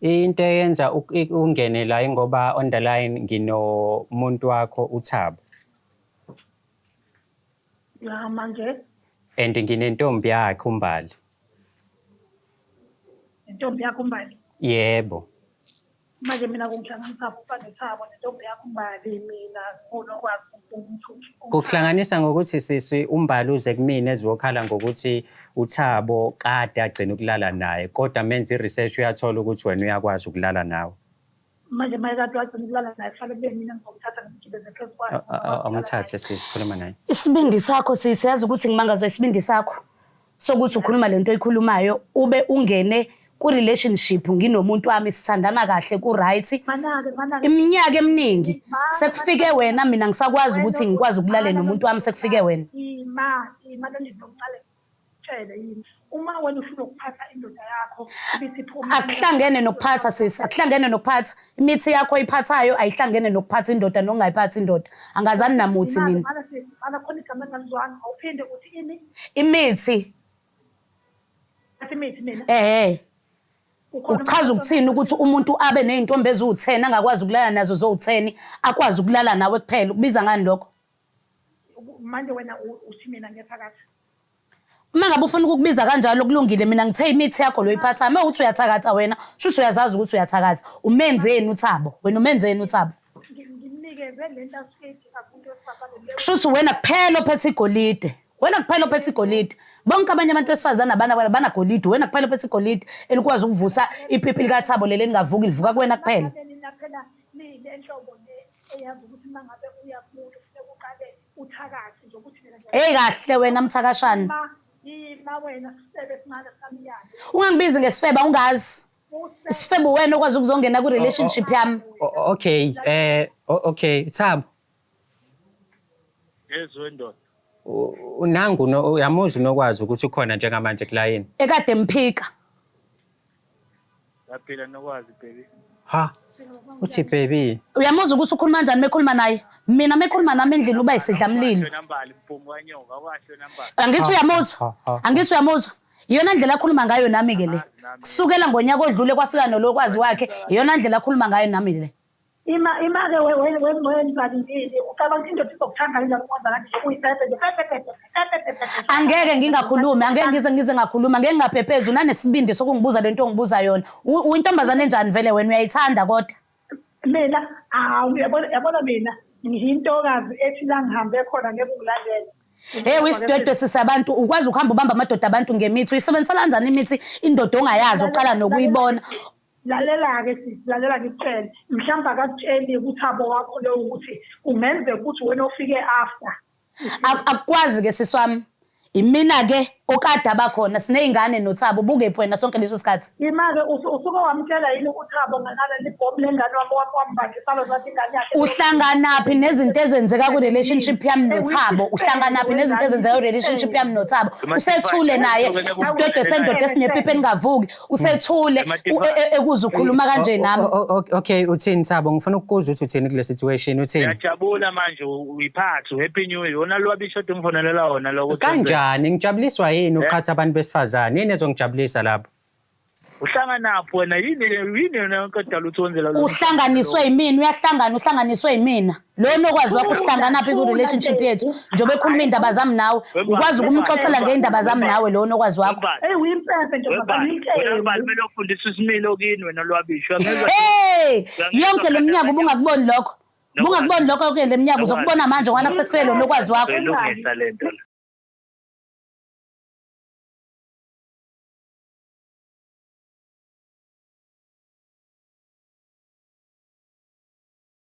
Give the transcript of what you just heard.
Into eyenza ungene la ingoba on the line nginomuntu wakho uThabo. Ya manje. And nginentombi yakhe uMbali. Intombi yakho uMbali? Yebo. Manje mina kungihlanganisa kuba noThabo nentombi yakho uMbali, mina nginokwazi ukuthi Kukuhlanganisa ngokuthi sisi uMbali uze kumina ezokhala ngokuthi uThabo kade agcina ukulala naye kodwa menza i-research uyathola ukuthi wena uyakwazi ukulala nawe. Manje maye kade wagcina ukulala naye, kufanele kube mina ngizomthatha ngimgibeze phezu kwakhe. Awumthathe sisi, khuluma naye. Isibindi sakho sisi, yazi ukuthi ngimangazwa isibindi sakho sokuthi ukhuluma lento oyikhulumayo ube ungene ku-relationship nginomuntu wami, sithandana kahle, ku-right Mana-ke, mana-ke. Iminyaka eminingi, sekufike wena, mina ngisakwazi ukuthi ngikwazi ukulale nomuntu wami, sekufike wena. Ima, ima le ndlu yokuqala tshele yini. Uma wena ufuna ukuphatha indoda yakho ibisiphuma. Akuhlangene nokuphatha sisi, akuhlangene nokuphatha. Imithi yakho oyiphathayo ayihlangene nokuphatha indoda nokungayiphathi indoda. Angazani namuthi mina. Mana sisi, mana, khona igama engalizwanga. Awuphinde, uthi ini? Imithi. Athi imithi mina. Ehhe. Ukhona. Ukuchaza ukuthini ukuthi umuntu abe ney'ntombi eziwu-10 angakwazi ukulala nazo zowu-10, akwazi ukulala nawe kuphela? Ukubiza ngani lokho? Manje wena uthi mina ngiyathakatha. Uma ngabe ufuna ukukubiza kanjalo, kulungile. Mina ngithe imithi yakho lo oyiphathayo, uma uthi uyathakatha wena, shuthi uyazazi ukuthi uyathakatha. Umenzeni uThabo wena? Umenzeni uThabo? Ngimnikeze lento asuke eyidinga kumuntu wesifazane leyo. Kushuthi wena kuphela ophethe igolide, wena kuphela ophethe igolide. Bonke abanye abantu besifazane abanagolide, wena kuphela ophethe igolide elikwazi ukuvusa ipipi likaThabo leli elingavuki, livuka kuwena kuphela. Ngabe nina phela niyile nhlobo le eyazi ukuthi uma ngabe uya kumuntu kufuneka uqale uthakathe nje ukuthi mina Hey, kahle wena mthakashana. Ima, ima wena sifebe esincane sikamiyane. Ungangibizi ngesifeba, ungazi isifebe wena okwazi ukuzongena ku-relationship yami. Okay, okay, Thabo. Yezwe ndoda. Nangu no uyamuzwa unokwazi ukuthi ukhona njengamanje kulayini. Ekade mphika. Yaphila Nokwazi, baby. Ha. Uthi baby. Uyamuzwa ukuthi ukhuluma kanjani mekhuluma naye? Mina mekhuluma nami endlini uba isidlamlilo. Wena Mbali, mphungu wanyoka, awasho wena Mbali. Angithi uyamuzwa? Ha, ha. Angithi uyamuzwa? Iyona ndlela akhuluma ngayo nami-ke le. Kusukela ngonyaka odlule kwafika nolokwazi wakhe, iyona ndlela akhuluma ngayo nami le. Ima, ima-ke wenzani yini? Ucabanga ukuthi indoda izokuthanda yini lokho kwenza kanje uyisebe nje pepe pepe pepe pepe pepe? Angeke ngingakhulumi, angeke ngize ngakhuluma, angeke ngingaphephezi. Unanesibindi sokungibuza lento ongibuza yona? Uyintombazane enjani vele wena? Uyayithanda kodwa? Mina, awu, uyabona, yabona, mina ngiyintokazi ethi la ngihambe khona ngeke ungilandele. Hey, uyisidwedwe sisabantu, ukwazi ukuhamba ubamba amadoda abantu ngemithi. Uyisebenzisa kanjani imithi indoda ongayazi, oqala nokuyibona? Lalela-ke sisi, lalela ngikutshele. Mhlawumbe akakutsheli uThabo wakho lo ukuthi kungenzeka ukuthi wena ofike after. Akukwazi-ke sisi wami, imina-ke okade abakhona, siney'ngane noThabo. Ubukephi wena sonke leso sikhathi? Ima-ke, usuke wamtshela yini uThabo ngaleli bhomu lengane wambangisa lona, wathi ingane yakhe? Uhlanganaphi nezinto ezenzeka ku-relationship yami noThabo? Uhlanganaphi nezinto ezenzeka ku-relationship yami noThabo? Usethule naye isidwedwe sendoda esinepipi elingavuki, usethule ekuze ukhuluma kanje nami. Okay, uthini Thabo? Ngifuna ukukuzwa ukuthi uthini kule situation, uthini? Uyajabula manje, uyiphathe, happy new year. Wona lwabisho ode ngifonela wona lokho. Kanjani? Ngijabuliswa yini ukuqhatha abantu besifazane? Yini ezongijabulisa lapho? Uhlanganaphi wena? Yini yini yona yonke edala ukuthi wenzela lo? Uhlanganiswe yimina, uyahlangana, uhlanganiswe yimina. Lo nokwazi wakho uhlanganaphi ku-relationship yethu? Njengoba ekhuluma iy'ndaba zami nawe, ukwazi ukumxoxela ngey'ndaba zami nawe lo nokwazi wakho? Eyi, uyimpempe ntombazane. Wena Mbali, kumele ufundise isimilo kini wena lwabisho. Uyangizwa? Hey, yonke le minyaka ubungakuboni lokho? Ubungakuboni lokho yonke le minyaka? Uzokubona manje ngwana kusekufike lo nokwazi wakho? Uyilungisa lento la.